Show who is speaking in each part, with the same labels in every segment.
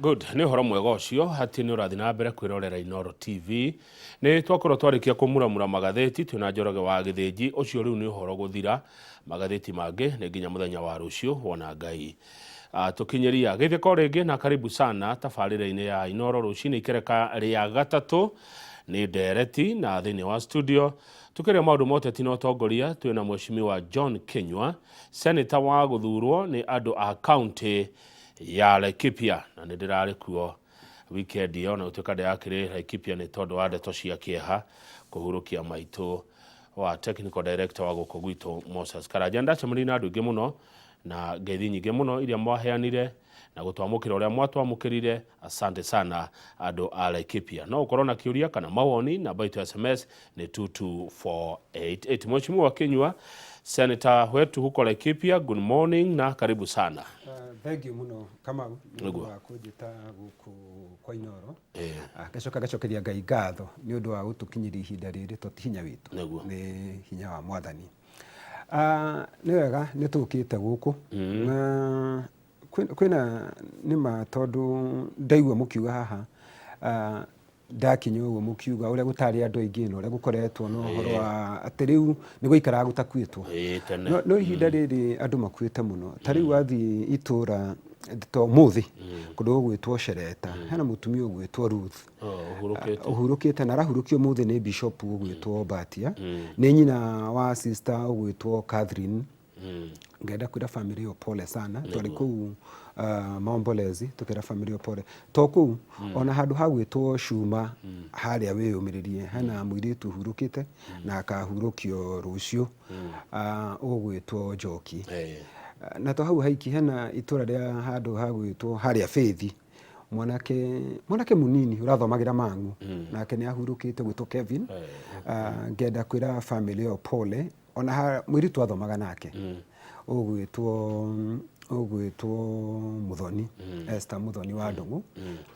Speaker 1: Good, nĩ ũhoro mwega ũcio atĩ nĩ ũrathiĩ na mbere kwĩrorera Inooro TV. Nĩ twakorwo twarĩkia kũmuramura magathĩti twĩna Njoroge wa Gĩthĩnji, ũcio rĩu nĩ ũhoro gũthira. Magathĩti mangĩ nĩ nginya mũthenya wa rũciũ wona Ngai atũkinyĩria. Geithĩka o rĩngĩ na karibu sana tabarĩra-inĩ ya Inooro rũcinĩ ikereka rĩa gatatũ nĩ ndereti na thĩinĩ wa studio tũkĩaria maũndũ ma ũteti na ũtongoria twĩna Mheshimiwa John Kinyua, Senator wa gũthurwo nĩ andũ a kaunti ya Laikipia na nĩ ndĩrarĩ kuo weekend ĩyo na gũtuĩka ndĩrakĩrĩ Laikipia nĩ tondũ wa ndeto cia kĩeha kũhurũkia maitũ wa technical director wa gũkũ gwitũ Moses Karanja. Ndacemanirie na andũ aingĩ mũno na ngeithi nyingĩ mũno iria mwaheanire na gũtwamũkĩra ũrĩa mwatwamũkĩrire. Asante sana andũ a Laikipia. No ũkorwo na kĩũria kana mawoni, namba itũ ya SMS nĩ 22488. Mheshimiwa Kinyua, Senator wetu huko Laikipia, good morning na karibu sana.
Speaker 2: Thank you mũno Kamau nĩ ũndũ wa kũnjĩta gũkũ kwa Inooro. Ngacoka ngacokeria Ngai ngatho nĩ ũndũ wa gũtũkinyĩria ihinda rĩrĩ to ti hinya witũ, nĩ hinya wa Mwathani. Nĩ wega nĩ tũkĩte gũkũ na kwĩna nĩ ma tondũ ndaigua mũkiuga haha ndakinya ũguo mũkiuga ũrĩa gũtarĩ andũ aingĩ na ũrĩa gũkoretwo na ũhoro wa atĩ rĩu nĩ gũikaraga gũtakuĩtwo. No ihinda rĩrĩ andũ makuĩte mũno. Ta rĩu wathiĩ itũra ta ũmũthĩ kũndũ gũgwĩtwo Cereta hena mũtumia ũgwĩtwo Ruth ũhurũkĩte na arahurũkio ũmũthĩ nĩ bishop ũgwĩtwo Mbatia nĩ nyina wa sister ũgwĩtwo Catherine. Ngenda kwĩra family ĩyo pole sana twarĩ kũu maombolezi tũkĩra family ĩyo pole to kũu ona handũ ha gwĩtwo cuma harĩa wĩyũmĩrĩrie hena mũirĩtu ũhurũkĩte na akahurũkio rũciũ ũgwĩtwo Njoki. Na to hau haiki hena itũra rĩa handũ ha gwĩtwo harĩa Faith mwanake mwanake munini ũrathomagĩra Mang'u nake nĩ ahurũkĩte gwĩtwo Kevin. Ngenda kwĩra family ĩyo pole ona mũirĩtu athomaga nake ũgwĩtwo Muthoni Esther Muthoni wa Ndũng'ũ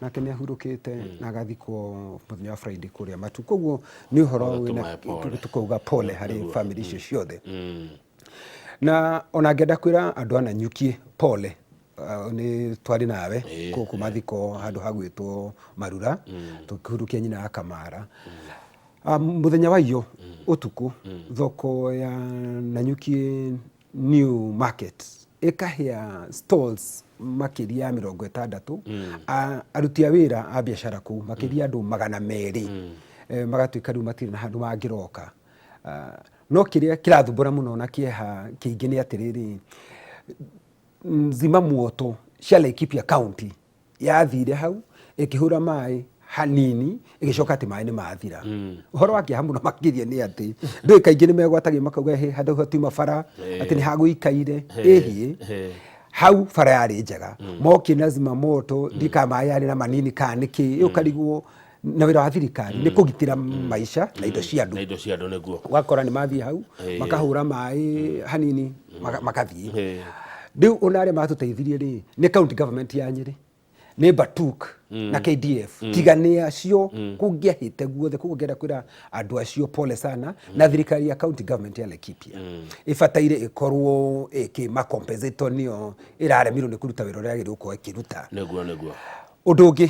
Speaker 2: nake nĩ ahurũkĩte na agathikwo mũthenya wa Friday kũrĩa Matu. Koguo nĩ ũhoro wĩna tũkauga pole harĩ family icio ciothe. Na ona ngenda kwĩra andũ a Nanyuki pole nĩ twarĩ nawe gũkũ mathiko handũ hagwĩtwo Marura tũkĩhurukia nyina ya Kamara. Mũthenya wa iyo ũtukũ thoko ya Nanyuki New Market ĩkahĩa stalls makĩria ya 60 aruti a wĩra a biacara kũu makĩria andũ 200 magatuĩka rĩu matirĩ na handũ mangĩroka. No kĩrĩa kĩrathumbũra mũno na kĩeha kĩingĩ nĩ atĩrĩrĩ, zima moto cia Laikipia County yathire hau ĩkĩhũra maĩ hanini ĩgĩcoka atĩ maĩ nĩ mathira. Ũhoro wa kĩeha mũno makĩria nĩ atĩ ndũĩ kaingĩ nĩ megwatagia makauga hĩ handũ hatiuma bara atĩ nĩ hagũikaire ĩhĩ hau bara yarĩ njega mokie na zima moto ndika maĩ yarĩ na manini kana nĩkĩ ũkarigwo na wĩra wa thirikari nĩ kũgitĩra maica na indo cia andũ.
Speaker 1: Na indo cia andũ nĩguo.
Speaker 2: Ũgakora nĩ mathiĩ hau makahũra maĩ hanini makathiĩ. Rĩu ona arĩa matũteithirie rĩ nĩ county government ya Nyĩrĩ nĩ Batuk na KDF tiga nĩ acio kũngĩahĩte guothe. Koguo ngenda kwĩra andũ acio pole sana na thirikari ya county government ya Laikipia ĩbataire ĩkorwo ĩkĩma compensate tondũ nĩyo ĩraremirwo nĩ kũruta wĩra ũrĩa yagĩrĩirwo gũkorwo ĩkĩruta.
Speaker 1: Nĩguo nĩguo.
Speaker 2: Ũndũ ũngĩ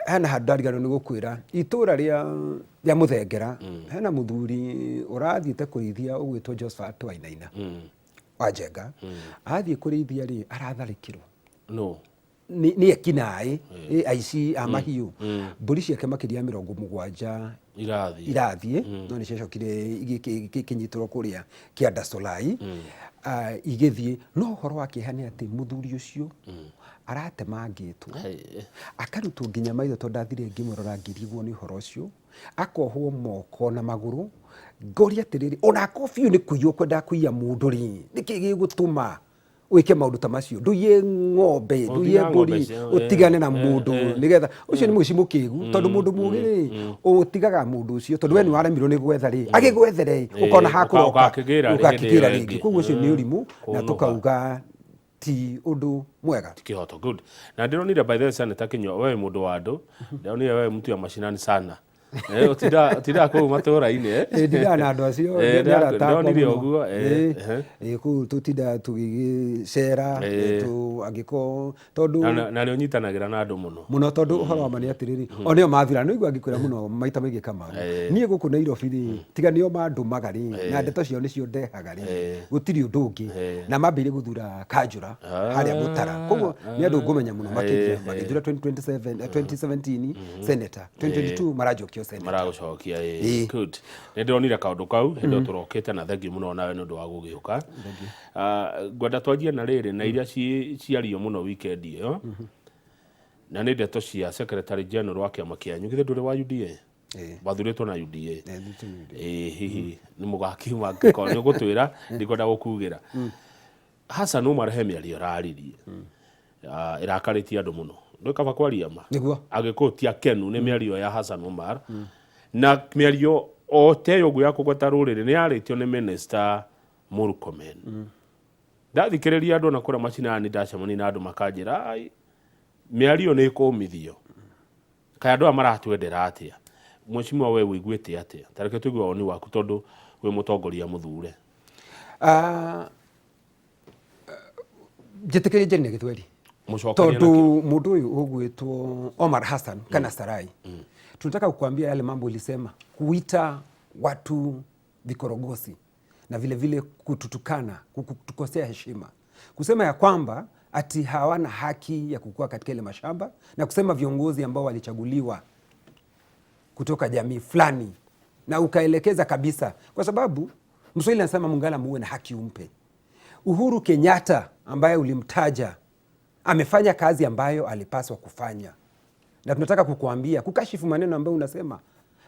Speaker 2: hena handũ ndariganĩrwo nĩ gũkwĩra itũra rĩa Mũthengera hena mũthuri ũrathiĩte kũrĩithia ũgwĩtwo Josephat Wainaina wa Njenga. Athiĩ kũrĩithia rĩ aratharĩkĩrwo
Speaker 1: no
Speaker 2: nĩ ekinaĩ aici a mahiũ. Mbũri ciake makĩria ya 70
Speaker 1: irathiĩ
Speaker 2: irathiĩ no nĩ ciacokire igĩkĩnyitĩrwo kũrĩa kĩanda Solai igĩthiĩ. No ũhoro wa kĩeha nĩ atĩ mũthuri ũcio aratemangĩtwo akarutwo nginya maitho tondũ ndathire ngĩmũrora ngĩrigwo nĩ ũhoro ũcio, akohwo moko na magũrũ. Ngoria atĩrĩrĩ, ona akorwo biũ nĩ kũiywo kwendaga kũiya mũndũ rĩ, nĩkĩ gĩgũtũma wĩke maũndũ ta macio? Ndũiye ng'ombe, ndũiye mbũri, ũtigane na mũndũ nĩgetha ũcio nĩ mũici mũkĩgu tondũ mũndũ mũgĩ rĩ ũtigaga mũndũ ũcio tondũ we nĩ waremirwo nĩ gwetha rĩ agĩgwethere ũkona hakũroka ũgakĩgĩra rĩngĩ. Koguo ũcio nĩ ũrimũ na tũkauga ti ũndũ mwega.
Speaker 1: Ti kĩhoto. Good. Na ndĩronire by the way Senator Kinyua, wewe mũndũ wa andũ, ndĩronire wewe mtu ya mashinani sana. Ũtindaga kũu matũũra-inĩ, eh?
Speaker 2: Ĩ, ndindaga na andũ acio, nĩ arata akwa
Speaker 1: Ndonire
Speaker 2: mũno.
Speaker 1: ũguo,
Speaker 2: Ĩ, ĩ, kũu tũtindaga tũgĩgĩcera, angĩkorwo tondũ
Speaker 1: Na nĩ ũnyitanagĩra na andũ mũno.
Speaker 2: Mũno, tondũ ũhoro wa ma nĩ atĩrĩrĩ, o nĩo mathura nĩ igua ngĩkwĩra mũno maita maingĩ Kamau, niĩ gũkũ Nairobi rĩ, tiga nĩo mandũmaga rĩ, na ndeto ciao nĩcio ndehaga rĩ, gũtirĩ ũndũ ũngĩ. Na mambĩire gũthura kanjũra harĩa Mũtara, koguo nĩ andũ ngũmenya mũno makĩria. Magĩthura 2027, 2017 senator, 2022 maranjokia senator.
Speaker 1: Maragũcokia, ĩ. Good, nĩ ndĩronire kaũndũ kau hĩndĩ ĩyo tũrokĩte, na thengiũ mũno nawe nĩ ũndũ wa gũgĩũka. Ngwenda twanjie na rĩrĩ na iria ciario mũno weekend ĩyo, na nĩ ndeto cia secretary general wa kĩama kĩanyu. Githĩ ndũrĩ wa UDA?
Speaker 2: Ĩĩ.
Speaker 1: Wathurĩtwo na UDA?
Speaker 2: Ĩĩ, thurĩtwo nĩ UDA.
Speaker 1: Ĩĩ, hihi nĩ mũgakiuma angĩkorwo nĩ ũgũtwĩra, ndikwenda gũkugĩra. Hassan Omar he mĩario ĩraririe ĩrakarĩtie andũ mũno. Ndũĩ kaba kwaria ma.
Speaker 2: Nĩguo.
Speaker 1: Agĩkũyũ ti akenu nĩ mĩario ya Hassan Omar, na mĩario o ta ĩyo ũguo ya kũgweta rũrĩrĩ nĩ yarĩtio nĩ minister Murkomen. Ndathikĩrĩria andũ ona kũrĩa macinani, ndacemania na andũ makanjĩra, "Ai, mĩario nĩ ĩkũmithio. Kaĩ andũ aya maratwendera atĩa?" Mheshimiwa, we ũiguĩte atĩa? Ta reke tũigue woni waku tondũ wĩ mũtongoria mũthure.
Speaker 2: Njĩtĩkĩrie njeri na gĩthweri.
Speaker 1: Mũcokerie.
Speaker 2: Tondũ mũndũ ũyũ ũgwĩtwo Omar Hassan kana Sarai, tunataka kukuambia yale mambo ulisema, kuita watu vikorogosi na vile vile kututukana, kutukosea heshima, kusema ya kwamba ati hawana haki ya kukua katika ile mashamba, na kusema viongozi ambao walichaguliwa kutoka jamii fulani, na ukaelekeza kabisa, kwa sababu Mswahili anasema mungala muue na haki umpe. Uhuru Kenyatta ambaye ulimtaja amefanya kazi ambayo alipaswa kufanya, na tunataka kukuambia, kukashifu maneno ambayo unasema,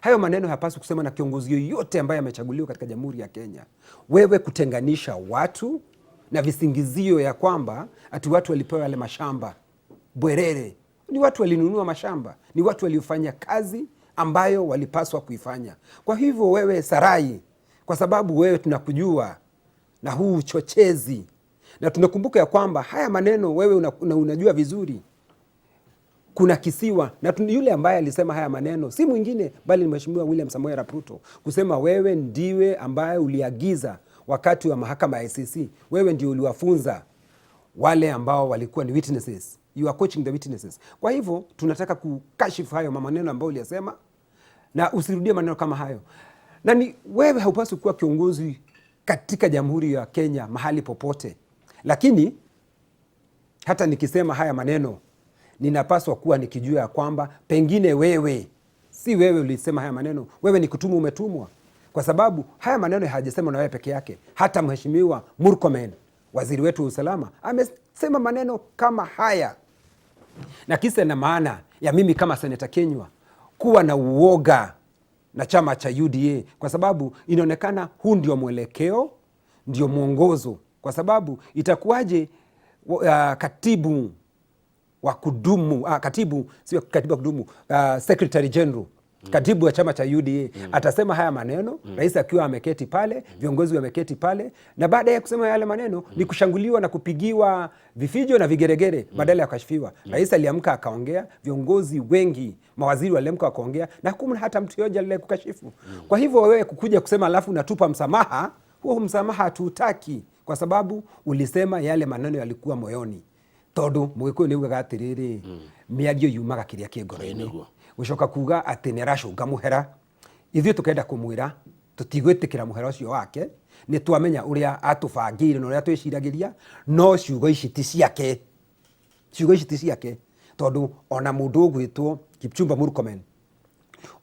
Speaker 2: hayo maneno hayapaswi kusema na kiongozi yoyote ambaye amechaguliwa katika Jamhuri ya Kenya. Wewe kutenganisha watu na visingizio ya kwamba ati watu walipewa yale mashamba bwerere, ni watu walinunua mashamba, ni watu waliofanya kazi ambayo walipaswa kuifanya. Kwa hivyo wewe Sarai, kwa sababu wewe tunakujua na huu uchochezi, na tunakumbuka ya kwamba haya maneno wewe unajua vizuri kuna kisiwa na yule ambaye alisema haya maneno si mwingine bali ni Mheshimiwa William Samoei Arap Ruto, kusema wewe ndiwe ambaye uliagiza wakati wa mahakama ya ICC, wewe ndio uliwafunza wale ambao walikuwa ni witnesses. You are coaching the witnesses. Kwa hivyo tunataka kukashifu hayo maneno ambayo uliyasema na usirudie maneno kama hayo. Na ni wewe haupaswi kuwa kiongozi katika Jamhuri ya Kenya mahali popote. Lakini hata nikisema haya maneno ninapaswa kuwa nikijua ya kwamba pengine wewe si wewe ulisema haya maneno, wewe ni kutumwa, umetumwa. Kwa sababu haya maneno hayajasemwa na wewe peke yake. Hata Mheshimiwa Murkomen, waziri wetu wa usalama, amesema maneno kama haya. Na kisa na maana ya mimi kama Seneta Kinyua kuwa na uoga na chama cha UDA, kwa sababu inaonekana huu ndio mwelekeo, ndio mwongozo. Kwa sababu itakuwaje katibu wa kudumu, katibu, sio katibu wa kudumu, Secretary General, katibu wa chama cha UDA atasema haya maneno, rais akiwa ameketi pale, viongozi wameketi pale, na baada ya kusema yale maneno ni kushanguliwa na kupigiwa vifijo na vigeregere badala ya kukashifiwa. Rais aliamka akaongea, viongozi wengi, mawaziri waliamka wakaongea, na hakuna hata mtu yoyote aliyekukashifu. Kwa hivyo wewe kukuja kusema alafu unatupa msamaha, huo msamaha hatutaki, kwa sababu ulisema yale maneno yalikuwa moyoni. Tondu Mugikuyu ni ugaga atiriri, mĩario yumaga kĩrĩa kĩ ngoro-inĩ. Gũcoka kuga atĩ nĩ aracũnga mũhera, ithuĩ tũkenda kũmwĩra tũtigwĩtĩkĩra mũhera ũcio wake. Nĩ twamenya ũrĩa atũbangĩire na ũrĩa twĩciragĩria, no ciugo ici ti ciake, ciugo ici ti ciake, tondũ ona mũndũ ũgwĩtwo Kipchumba Murkomen,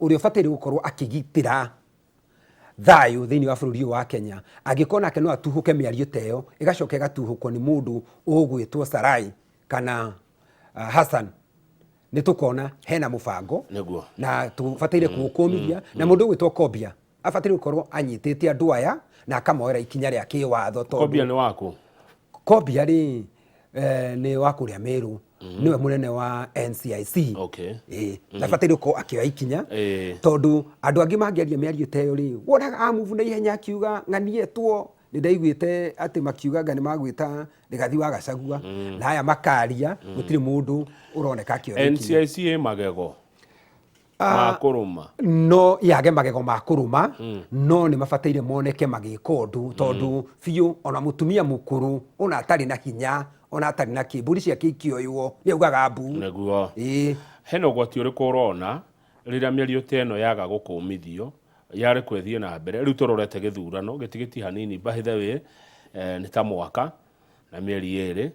Speaker 2: ũrĩa ũbataire gũkorwo akĩgitĩra thayũ thĩinĩ wa bũrũri ũyũ wa Kenya, angĩkorwo nake no atuhũke mĩario ta ĩyo, ĩgacoka ĩgatuhũkwo nĩ mũndũ ũgwĩtwo Sarai kana Hassan, nĩ tũkona hena mũbango na tũbataire kũũkũmithia. Na mũndũ ũgwĩtwo Kobia abataire gũkorwo anyitĩte andũ aya na akamoera ikinya rĩa kĩwatho, tondũ
Speaker 1: Kobia nĩ waku?
Speaker 2: Kobia rĩ, nĩ wa kũrĩa Meru, nĩwe mũnene wa NCIC. Ĩĩ, abataire gũkorwo akĩoya ikinya, tondũ andũ angĩ mangĩaria mĩario ta ĩyo rĩ, wonaga amove na ihenya akiuga ng'anietwo. Nĩ ndaiguĩte atĩ makiuga anga nĩ magwĩta Rigathi wa Gachagua, na aya makaria, gũtirĩ mũndũ ũroneka akĩoya ikinya.
Speaker 1: NCIC ĩ magego. Ma kũrũma.
Speaker 2: No yage magego ma kũrũma, no nĩ mabataire moneke magĩka ũndũ, tondũ biũ ona mũtumia mũkũrũ ona atarĩ na hinya, ona atarĩ na kĩ, mbũri ciake ikĩoywo nĩ augaga mbu.
Speaker 1: Nĩguo.
Speaker 2: Ĩĩ.
Speaker 1: Hena ũgwati ũrĩkũ ũrona rĩrĩa mĩario ta ĩno yaga gũkũmithio, yarekwo ĩthiĩ na mbere? Rĩu tũrorete gĩthurano gĩtigĩti hanini, by the way, nĩ ta mwaka na mĩeri 2.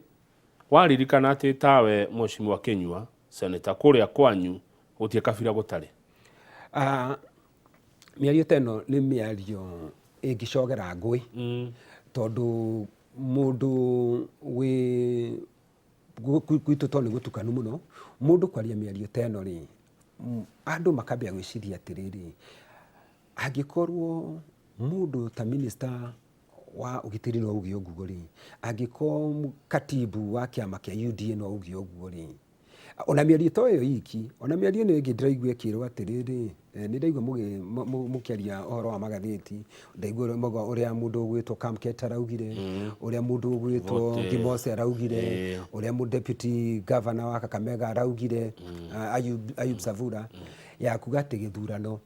Speaker 1: Waririkana atĩ tawe Mheshimiwa Kinyua, Senator, kũrĩa kwanyu gũtirĩ kabira gũtarĩ?
Speaker 2: Mĩario ta ĩno nĩ mĩario ĩngĩcogera ngũĩ, tondũ mũndũ wĩ gwitũ tondũ nĩ gũtukanu mũno, mũndũ kwaria mĩario ta ĩno rĩ, andũ makambia gwĩciria atĩrĩrĩ, angĩkorwo mũndũ ta minister wa ũgitĩri no auge ũguo rĩ, angĩkorwo katibu wa kĩama kĩa UDA no auge ũguo rĩ, ona mĩario to ĩyo iki, ona mĩario ĩno ĩngĩ ndĩraigua ĩkĩrwo atĩrĩrĩ, nĩ ndaigua mũkĩaria ũhoro wa magathĩti, ndaigua ũrĩa mũndũ ũgwĩtwo Kamket araugire, ũrĩa mũndũ ũgwĩtwo Gimose araugire, ũrĩa mũ deputy governor wa Kakamega araugire, Ayub Savura, ya kuga atĩ gĩthurano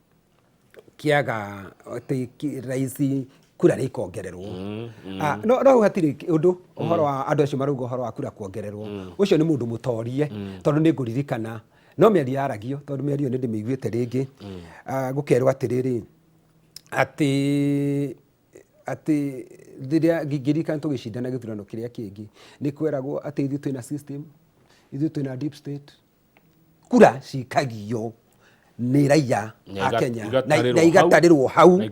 Speaker 2: kĩaga atĩ raisi kura nĩ ikongererwo. No hau hatirĩ ũndũ ũhoro wa andũ acio marauga ũhoro wa kura kuongererwo, ũcio nĩ mũndũ mũtorie, tondũ nĩ ngũririkana no mĩario yaragio, tondũ mĩario nĩ ndĩmĩiguĩte rĩngĩ, gũkerwo atĩrĩrĩ, atĩ rĩrĩa ngĩririkana tũgĩcindana gĩthurano kĩrĩa kĩngĩ, nĩ kweragwo atĩ ithuĩ twĩna system, ithuĩ twĩna deep state, kura cikagio nĩ raia a Kenya na igatarĩrwo hau na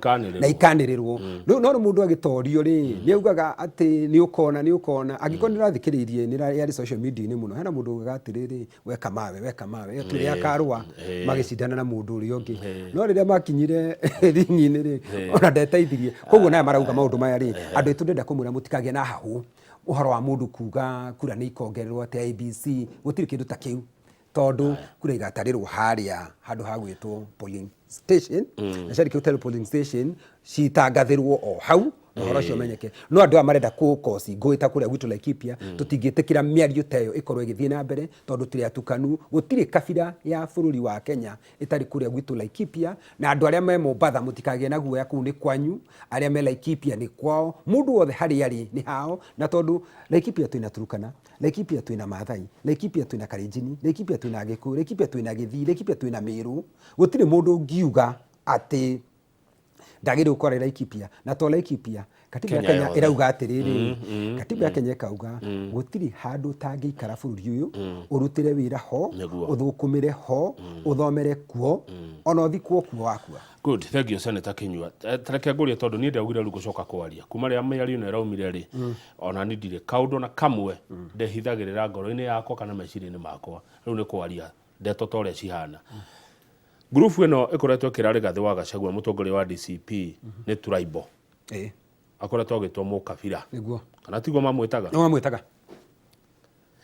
Speaker 2: ikanĩrĩrwo. Rĩu no mũndũ agĩtorio rĩ, nĩ augaga atĩ nĩ ũkona, nĩ ũkona. Angĩkorwo nĩ ũrathikĩrĩirie, nĩ yarĩ social media-inĩ mũno, hena mũndũ augaga atĩrĩrĩ, weka mawe, weka mawe, ĩyo tuĩre ya Karũa magĩcindana na mũndũ ũrĩa ũngĩ. No rĩrĩa makinyire ringi-inĩ rĩ, ona ndeteithirie. Koguo naya marauga maũndũ maya rĩ, andũ aitũ ndĩrenda kũmwĩra mũtikagĩe na hahũ ũhoro wa mũndũ kuga kura nĩ ikongererwo atĩ IEBC, gũtirĩ kĩndũ ta kĩu, tondũ kura igatarĩrwo harĩa handũ ha gwĩtwo polling station, na ciarĩkia gũtarĩrwo polling station citangathĩrwo o hau na ũhoro ũcio ũmenyeke. No andũ aya marenda kũkoci ngũĩ ta kũrĩa gwitũ Laikipia, tũtingĩtĩkĩra mĩario ta ĩyo ĩkorwo ĩgĩthiĩ na mbere, tondũ tũrĩ atukanu. Gũtirĩ kabira ya bũrũri wa Kenya ĩtarĩ kũrĩa gwitũ Laikipia, na andũ arĩa me Mombatha mũtikagĩe na guoya, kũu nĩ kwanyu, arĩa me Laikipia nĩ kwao, mũndũ wothe harĩa arĩ nĩ hao. Na tondũ Laikipia twĩna Turkana, Laikipia twĩna Maathai, Laikipia twĩna Kalenjin, Laikipia twĩna Gĩkũyũ, Laikipia twĩna Gĩthii, Laikipia twĩna Mĩrũ, gũtirĩ mũndũ ũngiuga atĩ ndagĩrĩirwo gũkorwo arĩ Laikipia. Na to Laikipia, katiba ya
Speaker 1: Kenya
Speaker 2: Kenya
Speaker 1: yothe.
Speaker 2: ĩrauga atĩrĩrĩ, katiba ya Kenya ĩkauga gũtirĩ handũ ũtangĩikara bũrũri ũyũ, ũrutĩre wĩra ho, ũthũkũmĩre ho, ũthomere kuo, ona ũthikwo kuo wakua.
Speaker 1: Good, thank you Senator Kinyua. Tareke ngũrie tondũ niĩ ndaugire rĩu ngũcoka kwaria. Kuma rĩrĩa mĩario ĩno ĩraumire rĩ, ona niĩ ndirĩ kaũndũ ona kamwe ndehithagĩrĩra ngoro-inĩ yakwa kana meciria-inĩ makwa. Rĩu nĩ kwaria ndeto ta ũrĩa cihana. Ngurubu ĩno ĩkoretwo ĩkĩra Rigathĩ wa Gachagua mũtongoria wa DCP nĩ tribal. Akoretwo agĩtwo mũkabira.
Speaker 2: Nĩguo.
Speaker 1: Kana tiguo mamwĩtaga?
Speaker 2: Nĩ mamwĩtaga.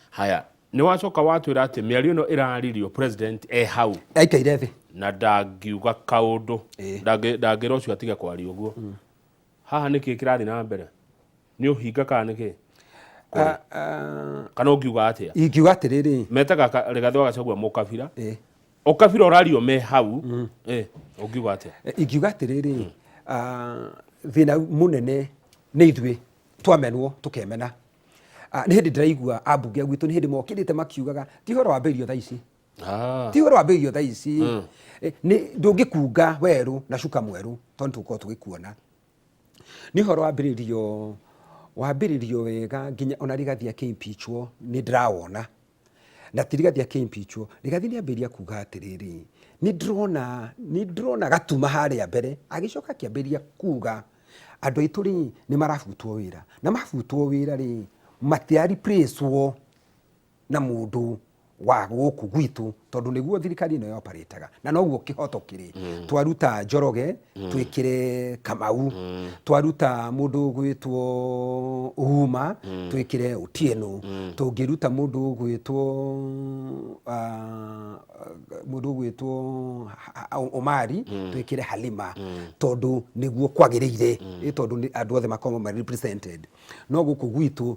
Speaker 1: Haya, nĩ wacoka watwĩra atĩ mĩario ĩno ĩraririo president e hau.
Speaker 2: Aikaire thĩ.
Speaker 1: Na ndangiuga kaũndũ. Ndangĩra ũcio atige kwaria ũguo. Haha nĩkĩ kĩrathiĩ na mbere? Nĩ ũhinga kana nĩkĩ? Kana ũngiuga atĩa?
Speaker 2: Ingiuga atĩrĩrĩ.
Speaker 1: Metaga Rigathĩ wa Gachagua mũkabira. Ũkabira ũrario me hau. Ũngiuga atĩa?
Speaker 2: Ingiuga atĩrĩrĩ, thĩna mũnene nĩ ithuĩ twamenwo tũkemena. Nĩ hĩndĩ ndĩraigua ambunge a gwitũ nĩ hĩndĩ mokĩrĩte makiugaga ti ũhoro wambĩrĩirio thaa ici. Ti ũhoro wambĩrĩirio thaa ici. Nĩ ndũngĩkunga werũ na cuka mwerũ tondũ tũgũkorwo tũgĩkuona. Nĩ ũhoro wambĩrĩrio wega nginya ona Rigathi akĩ-impeachwo nĩ ndĩrawona. Na ti Rigathi akĩ-impeachwo, Rigathi nĩ ambĩrĩria kuga atĩrĩrĩ, nĩ ndĩrona gatuma harĩa mbere, agĩcoka akĩambĩrĩria kuga andũ aitũ rĩ nĩ marabutwo wĩra, na mabutwo wĩra rĩ matira replace-wo na mũndũ wa gũkũ gwitũ, tondũ nĩguo thirikari ĩno yoparĩtaga na noguo kĩhoto kĩrĩ. Twaruta Njoroge twĩkĩre Kamau, twaruta mũndũ ũgwĩtwo Uma twĩkĩre Otieno, tũngĩruta mũndũ ũgwĩtwo mũndũ ũgwĩtwo Omari twĩkĩre Halima, tondũ nĩguo kwagĩrĩire, tondũ andũ othe makorwo marĩ represented. No gũkũ gwitũ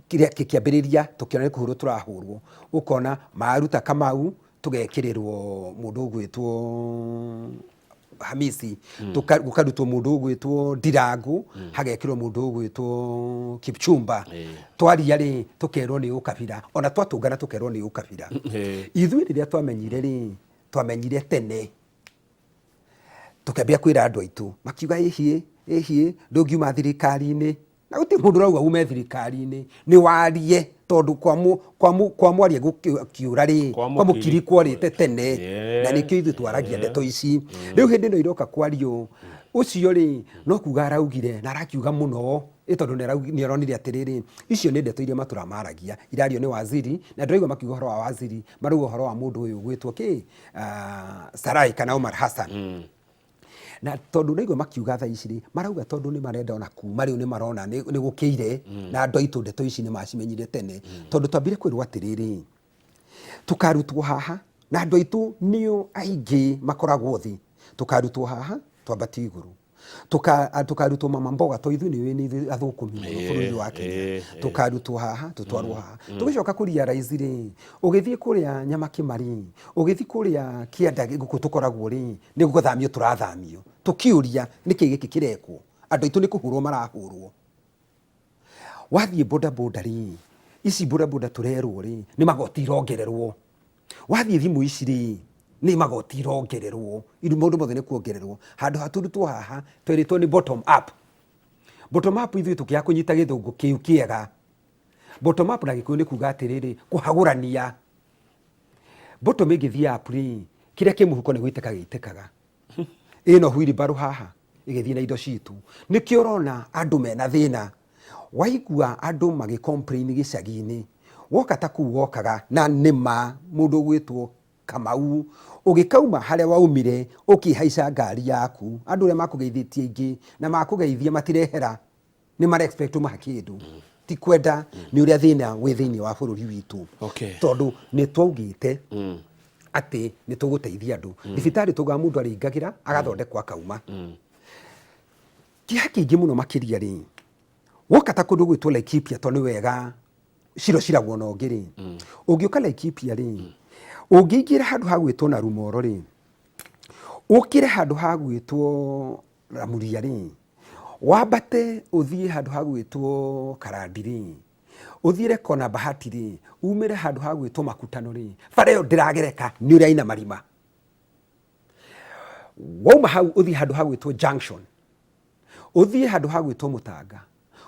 Speaker 2: kĩrĩa kĩkĩambĩrĩria tũkĩona nĩ kũhũrwo tũrahũrwo, ũkona maruta Kamau Tũgekĩrĩrwo mũndũ ũgwĩtwo Hamisi, gũkarutwo mũndũ ũgwĩtwo Ndirangu, hagekĩrwo mũndũ ũgwĩtwo Kipchumba. Twaria rĩ, tũkerwo nĩ ũkabira. Ona twatũngana tũkerwo nĩ ũkabira. Ithuĩ rĩrĩa twamenyire rĩ, twamenyire tene, tũkĩambia kwĩra andũ aitũ, makiuga ĩhiĩ ĩhiĩ, ndũngiuma thirikari-inĩ. Na gũtirĩ mũndũ ũrauga ume thirikari-inĩ, nĩ warie tondũ kwa mwaria gũkĩũra rĩ,
Speaker 1: Kwa
Speaker 2: kwa mũkiri
Speaker 1: mũkiri
Speaker 2: kwarĩte tene, na nĩkĩo ithuĩ twaragia ndeto ici. Rĩu hĩndĩ ĩno iroka kwario, ũcio rĩ, no kuga araugire na arakiuga mũno, ĩ tondũ nĩ aronire atĩrĩrĩ, icio nĩ ndeto iria matũra maragia, irario nĩ waziri, na ndĩraigua makiuga ũhoro wa waziri, marauga ũhoro wa mũndũ ũyũ ũgwĩtwo kĩ, Sarai kana Omar Hassan. Na tondũ ndaigua makiuga thaa ici rĩ, marauga tondũ nĩ marenda ona kuma rĩu nĩ marona nĩ gũkĩire, na andũ aitũ ndeto ici nĩ macimenyire tene. Tondũ twambire kwĩrwo atĩrĩrĩ, tũkarutwo haha, na andũ aitũ nĩo aingĩ makoragwo thĩ, tũkarutwo haha twambatio igũrũ. Tũkarutwo mama mboga, to ithuĩ nĩ nĩ ithuĩ athũkũmi mũno bũrũri wa Kenya. Tũkarutwo haha tũtwarwo haha. Tũgĩcoka kũ realize rĩ, ũgĩthiĩ kũrĩa Nyamakĩma rĩ, ũgĩthiĩ kũrĩa kĩanda gũkũ tũkoragwo rĩ, nĩ gũthamio tũrathamio. Tũkĩũria nĩkĩ gĩkĩ kĩrekwo, andũ aitũ nĩ kũhũrwo marahũrwo. Wathiĩ boda boda rĩ, ici boda boda tũrerwo rĩ, nĩ magoti irongererwo. Wathiĩ thimũ ici rĩ, nĩ magoti irongererwo. Maũndũ mothe nĩ kuongererwo. Handũ ha tũrutwo haha, twerĩtwo nĩ bottom up. Bottom up ithuĩ tũkĩaga kũnyita gĩthũngũ kĩu kĩega. Bottom up na gĩkũyũ nĩ kuga atĩrĩrĩ, kũhagũrania. Bottom ĩngĩthiĩ up rĩ, kĩrĩa kĩ mũhuko nĩ gũitĩka gĩitĩkaga. Ĩno wheelbarrow haha ĩgĩthiĩ na indo citũ. Nĩkĩo ũrona andũ mena thĩna. Waigua andũ magĩ complain gĩcagi-inĩ, woka ta kũu wokaga na nĩma mũndũ ũgwĩtwo Kamau, ũgĩkauma harĩa waumire ũkĩhaica ngari yaku, andũ ũrĩa makũgeithĩtie aingĩ na makũgeithia matirehera, nĩ mara expect ũmahe kĩndũ. Ti kwenda, nĩ ũrĩa thĩna wĩ thĩinĩ wa bũrũri witũ. Tondũ nĩ twaugĩte atĩ nĩ tũgũteithia andũ. Thibitarĩ taugaga mũndũ arĩingagĩra agathondekwo akauma. Kĩeha kĩingĩ mũno makĩria rĩ, woka ta kũndũ gwĩtwo Laikipia tondũ nĩ wega ciro ciragwo na ũngĩ rĩ, ũngĩũka Laikipia rĩ, ũngĩingĩra handũ ha gwĩtwo Narumoro rĩ, ũkĩre handũ ha gwĩtwo Ramuria rĩ, wambate ũthiĩ handũ ha gwĩtwo Karandi rĩ, ũthiĩre Kona Bahati rĩ, umĩre handũ ha gwĩtwo Makutano rĩ, bara ĩyo ndĩragereka nĩ ũrĩa ina marima. Wauma hau ũthiĩ handũ ha gwĩtwo Junction, ũthiĩ handũ ha gwĩtwo Mũtanga,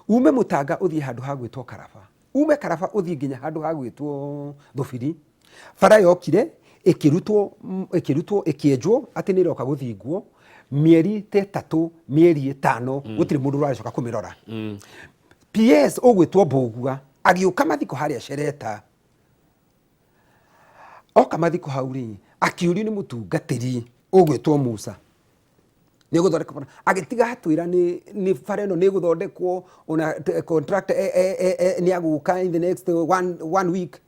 Speaker 2: ume Mũtanga ũthiĩ handũ ha gwĩtwo Karaba, ume Karaba ũthiĩ nginya handũ ha gwĩtwo Thũbiri. Bara yokire ĩkĩrutwo, ĩkĩrutwo ĩkĩenjwo atĩ nĩ ĩroka gũthingwo mĩeri ta ĩtatũ, mĩeri ĩtano, gũtirĩ mũndũ ũracoka kũmĩrora. PS ũgwĩtwo Mbũgua agĩũka mathiko harĩa Shereta, oka mathiko hau rĩ, akĩũrio nĩ mũtungatĩri ũgwĩtwo Musa nĩ gũthondeka bara, agĩtiga atwĩra nĩ bara ĩno nĩ ĩgũthondekwo ona contractor nĩ agũka in the next one week.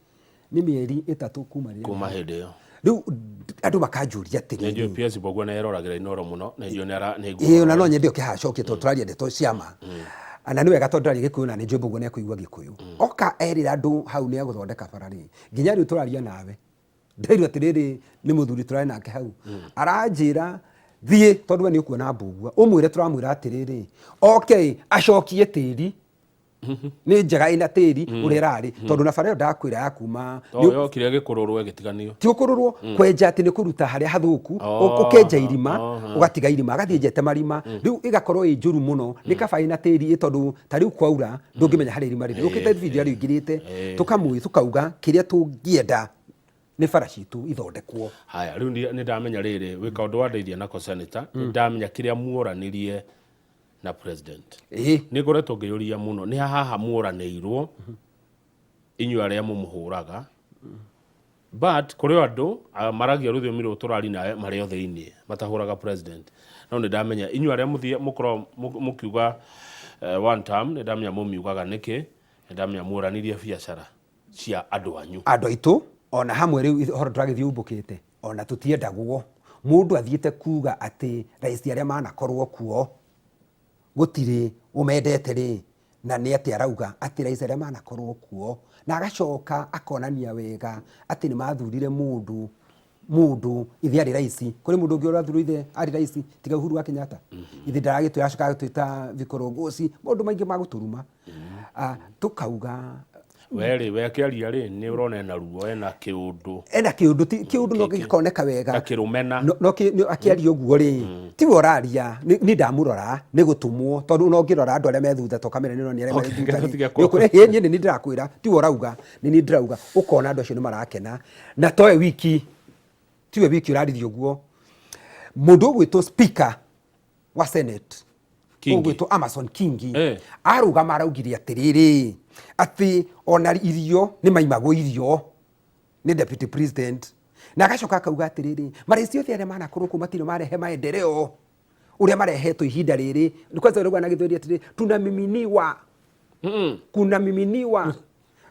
Speaker 2: Nĩ mĩeri ĩtatũ kuma rĩrĩa
Speaker 1: kuma hĩndĩ ĩyo.
Speaker 2: Rĩu andũ makanjũria atĩrĩrĩ.
Speaker 1: Nĩ njũĩ PS Mbũgua nĩ eroragĩra Inooro mũno, nĩ njũĩ nĩ ara nĩ
Speaker 2: Ĩĩ ona no nyende oke haha acokie tondũ tũraria ndeto cia ma. Na nĩ wega tondũ ndĩraria Gĩkũyũ na nĩ njũĩ Mbũgua nĩ ekũigua Gĩkũyũ. Oka erĩra andũ hau nĩ egũthondeka bara rĩ, nginya rĩu tũraria nawe, ndĩrairwo atĩrĩrĩ nĩ mũthuri tũrarĩ nake hau, aranjĩra thiĩ tondũ we nĩ ũkuona Mbũgua, ũmwĩre tũramwĩra atĩrĩrĩ, oke acokie tĩri nĩ njega ĩna tĩri ũrĩa ĩrarĩ, tondũ na bara ĩyo ndakwĩra ya kuma
Speaker 1: To yokire ĩgĩkũrũrwo ĩgĩtiganio.
Speaker 2: Ti gũkũrũrwo, kwenja atĩ nĩ kũruta harĩa hathũku, ũkenja irima, ũgatiga irima, agathiĩ enjete marima, rĩu ĩgakorwo ĩ njũru mũno. Nĩ kaba ĩna tĩri, tondũ ta rĩu kwaura ndũngĩmenya harĩa irima rĩrĩ. Ũkĩte video rĩu ingĩrĩte, tũkauga kĩrĩa tũngĩenda nĩ bara citũ ithondekwo.
Speaker 1: Haya, rĩu nĩ ndamenya rĩrĩ, wĩ kaũndũ wandeithia nako senator, nĩ ndamenya kĩrĩa muoranirie na president. Nĩ ngoretwo ngĩyũria mũno, nĩ haha muoranĩirwo inyuĩ arĩa mũmũhũraga, but kũrĩ o andũ maragia rũthiomi rũrũ tũrari nawe marĩ o thĩinĩ matahũraga president, no nĩ ndamenya inyuĩ arĩa mũthiĩ mũkoragwo mũkiuga one term, nĩ ndamenya mũmiugaga nĩkĩ, nĩ ndamenya muoranirie biacara cia andũ anyu.
Speaker 2: Andũ aitũ ona hamwe rĩu ũhoro tũragĩthiĩ umbũkĩte, ona tũtiendagwo mũndũ athiĩte kuga atĩ rais arĩa manakorwo kuo gũtirĩ ũmendete rĩ, na nĩ atĩ arauga atĩ rais arĩa manakorwo kuo, na agacoka akonania wega atĩ nĩ mathurire mũndũ Mũndũ ithe arĩ raici, kũrĩ mũndũ ũngĩ ũrathurwo ithe arĩ raici tiga Uhuru wa Kenyatta? Ithe ndaragĩtwĩra, acoka agatwĩta vikorongoci, maũndũ maingĩ ma gũtũruma. Tũkauga
Speaker 1: We rĩ, we akĩaria rĩ, nĩ ũrona ena ruo, ena kĩũndũ.
Speaker 2: Ena kĩũndũ, ti kĩũndũ no gĩkoneka wega.
Speaker 1: Ta kĩrũmena.
Speaker 2: No akĩaria ũguo rĩ, tiwe ũraria, niĩ ndamũrora nĩ gũtũmwo, tondũ ona ũngĩrora andũ arĩa me thutha to kamera nĩ ũronio arĩa me thutha rĩ, nĩ ũkwĩra, ĩĩ niĩ nĩ niĩ ndĩrakwĩra, tiwe ũrauga, nĩ niĩ ndĩrauga, ũkona andũ acio nĩ marakena. Na towe wiki, tiwe wiki ũraririe ũguo. Mũndũ ũgwĩtwo speaker wa Senate
Speaker 1: Kingi.
Speaker 2: Ũgwĩtwo Amason Kingi arũgama araugire atĩrĩrĩ, atĩ ona irio nĩ maimagwo irio nĩ deputy president, na agacoka akauga atĩrĩrĩ, maraici othe arĩa manakorwo kũu matirĩ marehe maendeleo ũrĩa marehetwo ihinda rĩrĩ. Kwanza ũrauga na Gĩthweri atĩrĩ, tunamiminiwa, kunamiminiwa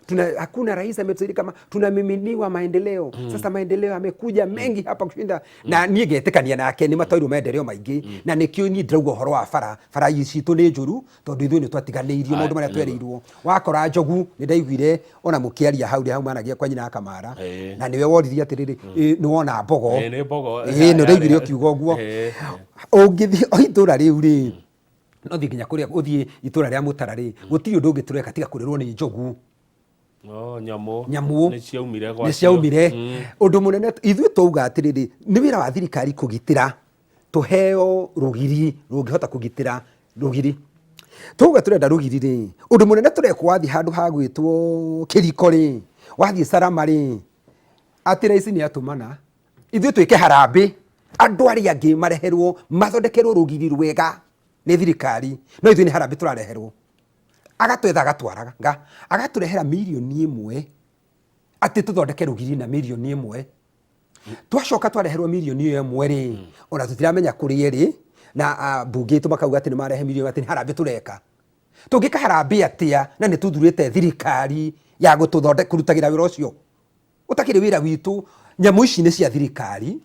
Speaker 2: tuna, hakuna rais ametusaidia kama tunamiminiwa maendeleo. Sasa maendeleo yamekuja mengi hapa kushinda. Na niĩ ngetĩkania nake, nĩ matwairwo maendeleo maingĩ, na nĩkĩo niĩ ndĩrauga ũhoro wa bara. Bara citũ nĩ njũru tondũ ithuĩ nĩ twatiganĩirio maũndũ marĩa twereirwo. Wakora njogu, nĩ ndaiguire ona mũkĩaria hau rĩ, hau managia kwa nyina Kamara, na nĩwe woririe atĩrĩrĩ, nĩ wona mbogo?
Speaker 1: Nĩ mbogo.
Speaker 2: Nĩ ndaiguire ũkiuga ũguo. Ũngĩthiĩ o itũra rĩu rĩ, no thiĩ nginya kũrĩa ũthiĩ itũra rĩa Mũtara rĩ, gũtirĩ ũndũ ũngĩ tũreka tiga kũrĩrwo nĩ njogu.
Speaker 1: Oh, nyamũ.
Speaker 2: Nyamũ.
Speaker 1: Nĩ ciaumire
Speaker 2: nĩ
Speaker 1: gwacio.
Speaker 2: Ciaumire. Ũndũ mũnene ithuĩ twauga atĩrĩrĩ, nĩ wĩra wa thirikari kũgitĩra, tũheo rũgiri rũngĩhota kũgitĩra rũgiri. Twauga tũrenda rũgiri rĩ, ũndũ mũnene tũrekwo, wathiĩ handũ ha gwĩtwo Kĩriko rĩ, wathiĩ Salama rĩ, atĩ raici nĩ atũmana ithuĩ twĩke harambĩ, andũ arĩa angĩ mareherwo, mathondekerwo rũgiri rwega nĩ thirikari, no ithuĩ nĩ harambĩ tũrareherwo. Agatwetha, agatwaraga, agatũrehera 1 mirioni atĩ tũthondeke rũgiri na 1 mirioni. Twacoka twareherwo 1 mirioni ĩyo rĩ, ona tũtiramenya kũrĩa ĩrĩ, na mbunge itũ makauga atĩ nĩ marehe mirioni, atĩ nĩ harambĩ tũreka. Tũngĩka harambĩ atĩa na nĩ tũthurĩte thirikari ya gũtũthonde kũrutagĩra wĩra ũcio ũtakĩrĩ wĩra witũ? Nyamũ ici nĩ cia thirikari.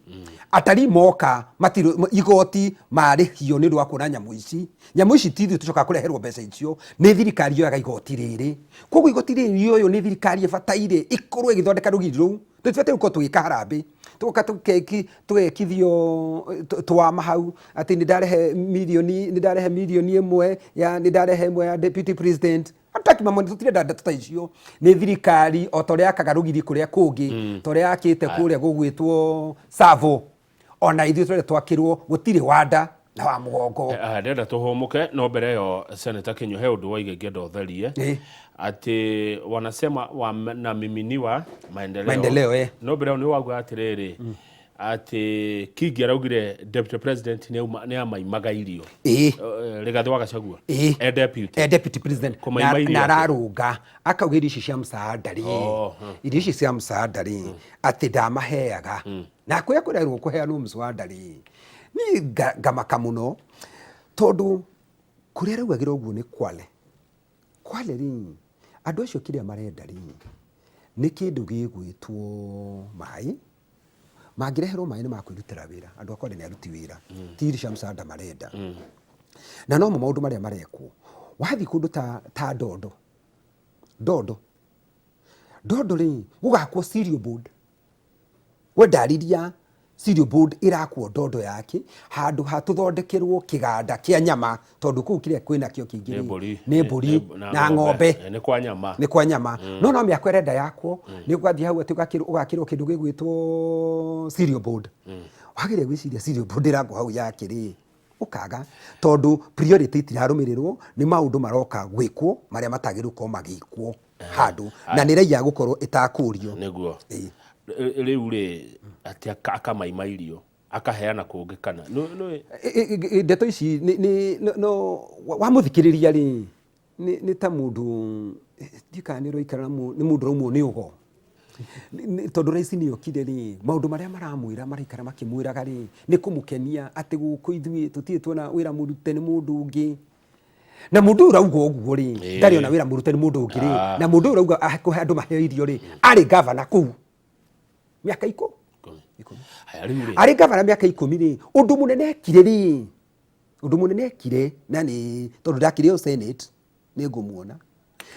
Speaker 2: Atarii moka matirĩ igoti marĩhio nĩ ũndũ wa kuona nyamũ ici. Nyamũ ici ti ithuĩ tũcokaga kũreherwo mbeca icio, nĩ thirikari yoyaga igoti rĩrĩ. Koguo igoti rĩrĩ rĩoywo nĩ thirikari, ĩbataire ĩkorwo ĩgĩthondeka rũgiri rũu. Tũtibataire gũkorwo tũgĩka harambĩ, tũgoka tũgekithio twama hau atĩ nĩ ndarehe mirioni, nĩ ndarehe 1 mirioni ya, nĩ ndarehe ĩmwe ya deputy president. Hatutaki mambo, tũtirenda ndeto ta icio. Nĩ thirikari o ta ũrĩa yakaga rũgiri kũrĩa kũngĩ, ta ũrĩa yakĩte kũrĩa gũgwĩtwo Tsavo, ona ithuĩ tũrenda twakĩrwo. Gũtirĩ wanda na wa mũgongo.
Speaker 1: Ndĩrenda tũhũmũke, no mbere ĩyo, Senator Kinyua, he ũndũ waiga ingĩenda ũtherie, atĩ wanasema wanamiminiwa maendeleo.
Speaker 2: Maendeleo, eh.
Speaker 1: No mbere ĩyo nĩ wauga atĩrĩrĩ, atĩ Kingi araugire deputy president nĩ amaimaga irio. Rigathĩ wa Gachagua e deputy.
Speaker 2: E deputy president.
Speaker 1: Kũmaima
Speaker 2: na
Speaker 1: irio
Speaker 2: na
Speaker 1: atĩa?
Speaker 2: Ararũnga akauga irio ici cia msaada rĩ,
Speaker 1: Oh,
Speaker 2: irio ici cia msaada rĩ, atĩ ndamaheaga, na kũrĩa kũrerwo kũheanwo mswada rĩ, niĩ ngamaka mũno, tondũ kũrĩa araugagĩra ũguo nĩ Kwale. Kwale rĩ, andũ acio kĩrĩa marenda rĩ, nĩ kĩndũ gĩgwĩtwo maĩ. Mangĩreherwo maĩ nĩ makwĩrutĩra wĩra. Andũ a Kwale nĩ aruti wĩra, ti irio cia msaada marenda. Na nomo maũndũ marĩa marekwo. Wathiĩ kũndũ ta Ndondo, Ndondo, Ndondo rĩ, gũgakwo cereal board. We ndarĩria cereal board ĩrakwo Ndondo yake handũ ha tũthondekerwo kĩganda kĩa nyama, tondũ kũu kĩrĩa kwĩnakĩo kĩingĩ
Speaker 1: nĩ
Speaker 2: rĩ,
Speaker 1: mbũri.
Speaker 2: Nĩ mbũri na ng'ombe.
Speaker 1: Nĩ kwa nyama.
Speaker 2: Nĩ kwa nyama, no mĩako ĩrenda yakwo nĩ ũgathiĩ hau atĩ ũgakĩrwo kĩndũ gĩgwĩtwo cereal board. Wagĩrĩire gwĩciria cereal board ĩrakwo hau yake rĩ, ũkaga, tondũ priority itirarũmĩrĩrwo, nĩ maũndũ maroka gwĩkwo marĩa matagĩrĩirwo gũkorwo magĩkwo handũ, na nĩ raia gũkorwo ĩtakũrio.
Speaker 1: Nĩguo. Rĩu rĩ, atĩ akamaima irio, akaheana kũngĩ kana
Speaker 2: Ndeto ici no wamũthikĩrĩria rĩ, nĩ ta mũndũ, ndiũĩ kana nĩ ũraikara na nĩ mũndũ ũraumwo nĩ ũgo. Tondũ raici nĩ okire rĩ, maũndũ marĩa maramwĩra, maraikara makĩmwĩraga rĩ, nĩ kũmũkenia atĩ gũkũ ithuĩ tũtirĩ tuona wĩra mũrute nĩ mũndũ ũngĩ. Na mũndũ ũyũ ũrauga ũguo rĩ, ndarĩ ona wĩra mũrute nĩ mũndũ ũngĩ rĩ. Na mũndũ ũyũ ũrauga kũhe andũ maheo irio rĩ, arĩ gavana kũu mĩaka
Speaker 1: 10.
Speaker 2: 10.
Speaker 1: Haya, rĩu rĩ,
Speaker 2: Arĩ gavana mĩaka 10 rĩ, ũndũ mũnene ekire rĩ, ũndũ mũnene ekire, na nĩ tondũ ndakĩrĩ o Senate nĩ ngũmuona,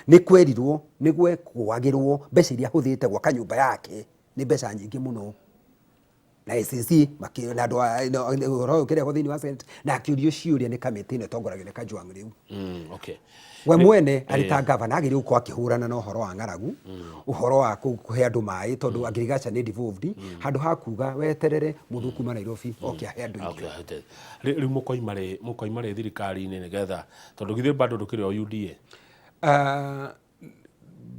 Speaker 2: nĩ kwerirwo nĩ gwekũagĩrwo mbeca iria ahũthĩrĩte gwaka nyũmba yake nĩ mbeca nyingĩ mũno. Na ACC na andũ ũhoro ũyũ ũkĩrehwo thĩinĩ wa Senate na akĩũrio ciũria nĩ kamĩtĩ ĩno ĩtongoragio nĩ Kajwang' rĩu. We mwene arĩ ta gavana agĩrĩirwo gũkorwo akĩhũrana na ũhoro wa ng'aragu, ũhoro wa kũhe andũ maĩ tondũ agriculture nĩ devolved, handũ ha kuga weterere mũndũ kuma Nairobi oke ahe andũ irio.
Speaker 1: Okay, rĩu mũkoima rĩ mũkoima rĩ thirikari-inĩ nĩgetha tondũ githĩ bado ndũkĩrĩ o UDA?
Speaker 2: Ah,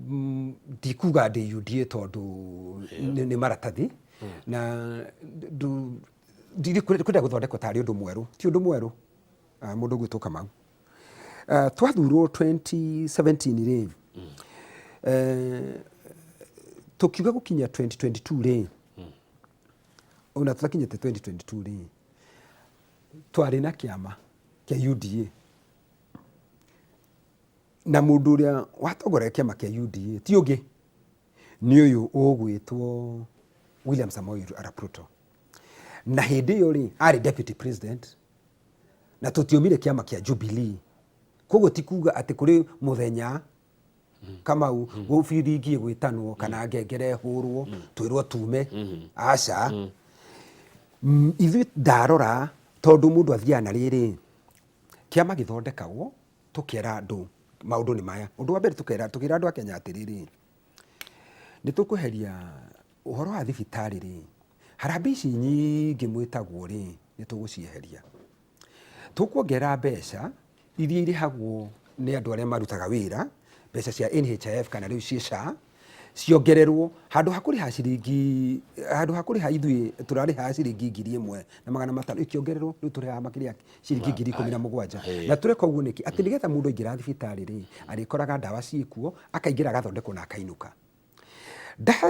Speaker 2: ndikuga ndĩ UDA tondũ nĩ maratathi na kwenda gũthondekwo tarĩ ũndũ mwerũ, ti ũndũ mwerũ mũndũ ũgwĩtwo Kamau. Twathurwo 2017 rĩ, tũkiuga gũkinya 2022 rĩ, ona tũtakinyĩte 2022 rĩ, twarĩ na kĩama kĩa UDA na mũndũ ũrĩa watongoragia kĩama kĩa UDA ti ũngĩ nĩ ũyũ ũgwĩtwo William Samoei Arap Ruto. Na hĩndĩ ĩyo rĩ, arĩ deputy president na tũtiomire kĩama kĩa Jubilee. Koguo ti kuga atĩ kũrĩ mũthenya Kamau biringi ĩgwĩtanwo kana ngengere ĩhũrwo twĩrwo tume, aca. Ithuĩ ndarora tondũ mũndũ athiaga na rĩrĩ, kĩama gĩthondekagwo tũkera andũ maũndũ nĩ maya. Ũndũ wa mbere tũkera tũkĩra andũ a Kenya atĩrĩrĩ, nĩ tũkweheria ũhoro wa thibitarĩ rĩ, harambee ici nyingĩ mwĩtagwo rĩ, nĩ tũgũcieheria. Tũkuongerera mbeca iria irĩhagwo nĩ andũ arĩa marutaga wĩra, mbeca cia NHIF kana rĩu ciĩ SHA, ciongererwo handũ ha kũrĩha ciringi, handũ ha kũrĩha ithuĩ tũrarĩhaga ciringi 1500, ikĩongererwo rĩu tũrĩhaga makĩria ya ciringi 17,000. Na tũreka ũguo nĩkĩ? Atĩ nĩgetha mũndũ aingĩra thibitarĩ rĩ, arĩkoraga ndawa ciĩkuo, akaingĩra agathondekwo na akainũka.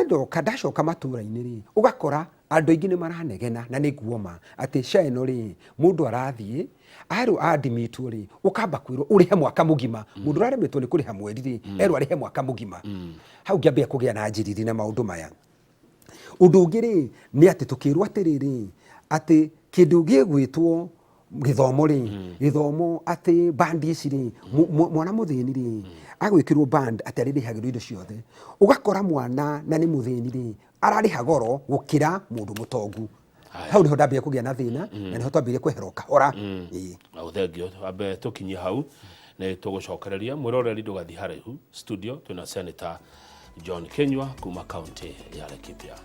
Speaker 2: Ndoka ndacoka matũra-inĩ rĩ, ũgakora andũ aingĩ nĩ maranegena na nĩ nguoma atĩ SHA ĩno rĩ, mũndũ arathiĩ erwo a admit rĩ, ũkamba kwĩrwo ũrĩhe mwaka mũgima. Mũndũ ũraremetwo nĩ kũrĩha mweri rĩ, erwo arĩhe mwaka mũgima. Hau ngĩambia kũgĩa na njiriri na maũndũ maya. Ũndũ ũngĩ rĩ, nĩ atĩ tũkĩrwo atĩrĩrĩ, atĩ kĩndũ gĩgwĩtwo gĩthomo rĩ, gĩthomo atĩ band ici rĩ, mwana mũthĩni rĩ, agwĩkĩrwo band atĩ arĩrĩhagĩrwo indo ciothe. Ũgakora mwana na nĩ mũthĩni rĩ, ararĩha goro gũkĩra mũndũ mũtongu. Hau nĩho ndambire kũgĩa na thĩna, na nĩho twambire kwehera o kahora. Ĩĩ.
Speaker 1: Au thengio, ambe tũkinyie hau nĩ tũgũcokereria mwĩroreri ndũgathiĩ haraihu. Studio twĩna Senator John Kinyua kuma kaunti ya Laikipia.